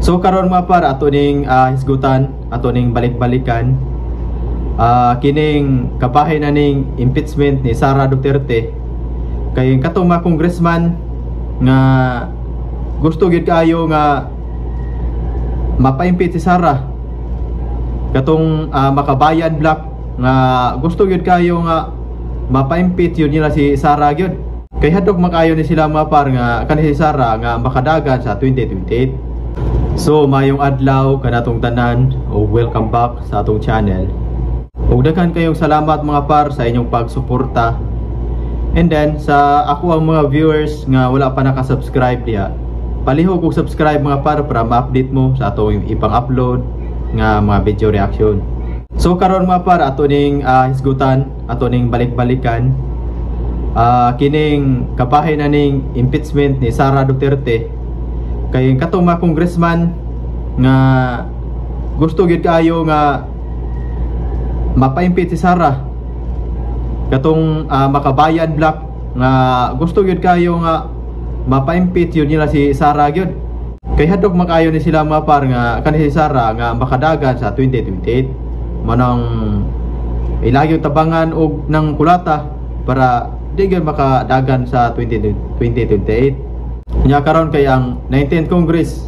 So karon, mga par, ato ning hisgutan, ato ning balik-balikan kining kabahin na ning impeachment ni Sara Duterte, kay katong mga congressman nga gusto gyud kaayo nga mapa-impeach si Sara, katong Makabayan Bloc nga gusto gyud kaayo nga mapa-impeach yun nila si Sara gyud, kay hadlok makayo ni sila, mga par, nga kani si Sara nga makadagan sa 2028. So mayong adlaw kanatong tanan o welcome back sa atong channel. Ug daghan kayong salamat, mga par, sa inyong pagsuporta. And then sa ako ang mga viewers nga wala pa naka-subscribe diha, palihog og subscribe, mga par, para ma-update mo sa atong ipang upload nga mga video reaction. So karon, mga par, ato ning hisgutan, ato ning balik-balikan kining kabahin na ning impeachment ni Sara Duterte, kay katong mga congressman nga gusto gyud kaayo nga mapa-impeach si Sara, katong Makabayan Bloc nga gusto gyud kaayo nga mapa-impeach yun nila si Sara gyud, kay hadlok makayo ni sila, mga par, nga kani si Sara nga makadagan sa 2028. Manang ilagi tabangan og ng kulata para di gyud makadagan sa 2028. Nya karon kay ang 19th Congress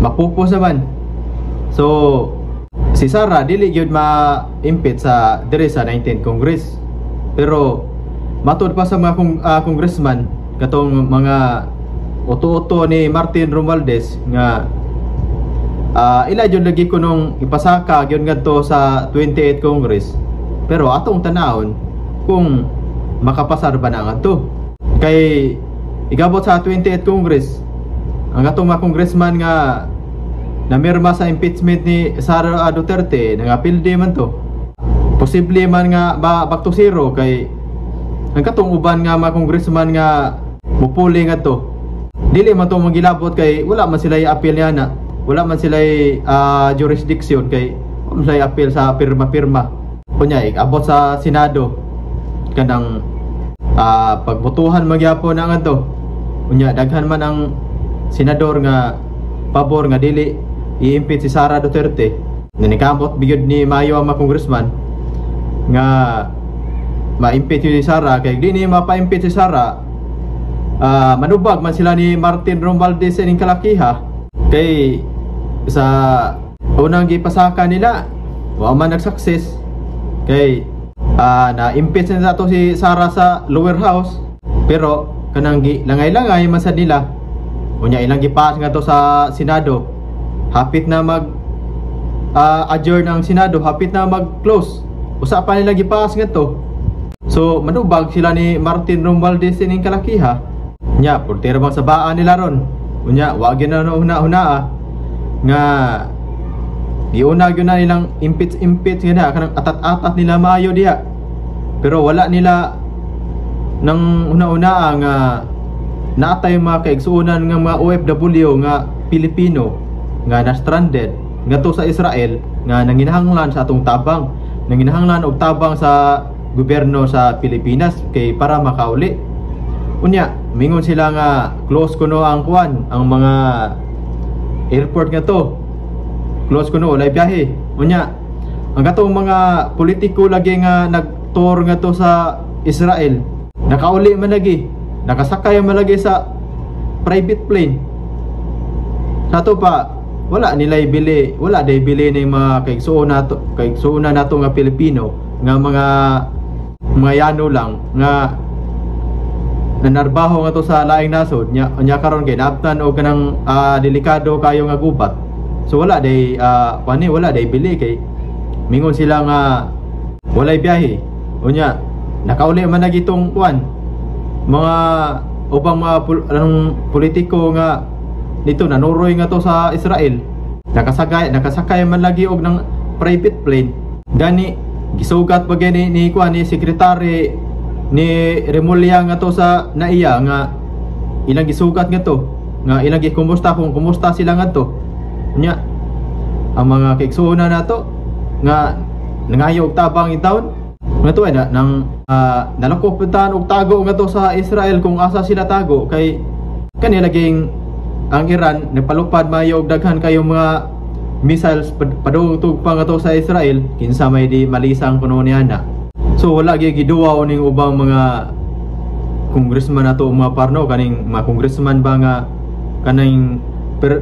mapupos naman. So si Sara dili gyud ma-impeach sa diri sa 19th Congress. Pero matud pa sa mga congressman, katong mga uto-uto ni Martin Romualdez, nga ila jud lagi kunong ipasaka gyud ngadto sa 28th Congress. Pero atong tanawon kung makapasar ba na ngadto. Kay igabot sa 28th Congress, ang atong mga congressman nga namirma sa impeachment ni Sara Duterte nangapildi man to. Posible man nga ba back to zero, kay ang katong uban nga mga congressman nga mupuli ngadto, dili man to magilabot kay wala man sila appeal niya na wala man sila jurisdiction, kay wala man sila appeal sa pirma-pirma. Kunya abot sa Senado, kanang pagbotohan magyapon na ngadto. Unya daghan man ang senador nga pabor nga dili i-impeach si Sara Duterte. Nanikamot bigod ni Mayo ang mga congressman nga ma-impeach si Sara, kay di ni mapa-impeach si Sara, manubag man sila ni Martin Romualdez ining kalakiha, kay sa unang gipasaka nila wa man nag-success, kay na-impeach na to si Sara sa lower house, pero kanang gi langay-langay man sad nila. Unya ilang gipass nga to sa Senado, hapit na mag adjourn ang Senado, hapit na mag-close, usa pa nila gipass nga to. So manubag sila ni Martin Romualdez ining kalakiha. Nya portero bang sa baan nila ron. Unya wa gyud na huna-huna nga giuna gyud na nilang impeach impeach nga na kanang atat-atat nila maayo diha, pero wala nila nang una-una nga naatay mga kaigsuonan nga mga OFW nga Pilipino nga na stranded ngadto sa Israel nga nanginahanglan sa atong tabang, nanginahanglan og tabang sa gobyerno sa Pilipinas kay para makauli. Unya mingon sila nga close kuno ang kuan, ang mga airport nga to close kuno, walay biyahe. Unya ang katong mga politiko lagi nga nag-tour nga to sa Israel, nakauli man lagi, nakasakay man lagi sa private plane. Sa to pa wala nila ibili, wala day bili ni mga kaigsuonan nato nga Pilipino nga mga yano lang nga nanarbaho nga to sa laing nasod. Nya nya karon kay naabtan og kanang delikado kayo nga gubat, so wala day kuan, wala day bili kay mingon sila nga walay biyahe. Unya nakauli man lagi itong kuan, mga ubang mga anong politiko nga nito nanuroy nga to sa Israel, nakasakay man lagi og ng private plane. Gani gisugat pa gani ni kuan, ni sekretary ni Remulla nga to sa naiya, nga ilang gisugat nga to, nga ilang gikumusta kung kumusta sila ngadto. Nya ang mga kaigsuonan nato nga nangayo og tabang intawon nga to ay na, nang nalakop puntahan og tago nga to sa Israel kung asa sila tago, kay kani laging ang Iran nagpalupad maayo og daghan kayo mga missiles padung pa nga sa Israel, kinsa may di malisang kuno niya na. So wala gyud giduwaw ning ubang mga congressman nato, mga par, no, kaning mga congressman ba nga kaning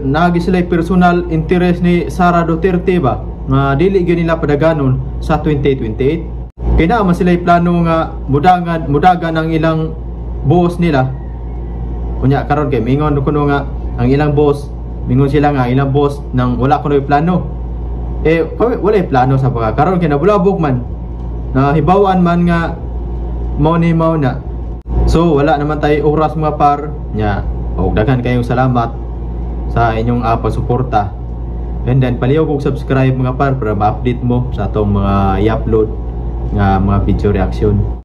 nagi sila personal interest ni Sara Duterte ba nga dili gyud nila padaganon sa 2028, kay naa man sila plano nga mudangan mudagan ang ilang boss nila. Unya karon kay mingon kuno nga ang ilang boss, mingon sila nga ilang boss nang wala kuno plano, eh wala plano sa pagkakaroon kay nabulabok man, nahibawaan man nga mao ni mao na. So wala naman tayo oras, mga par. Nya og daghan kayong salamat sa inyong pagsuporta, and then palihog og subscribe, mga par, para ma-update mo sa atong mga i-upload nga mga video reaction.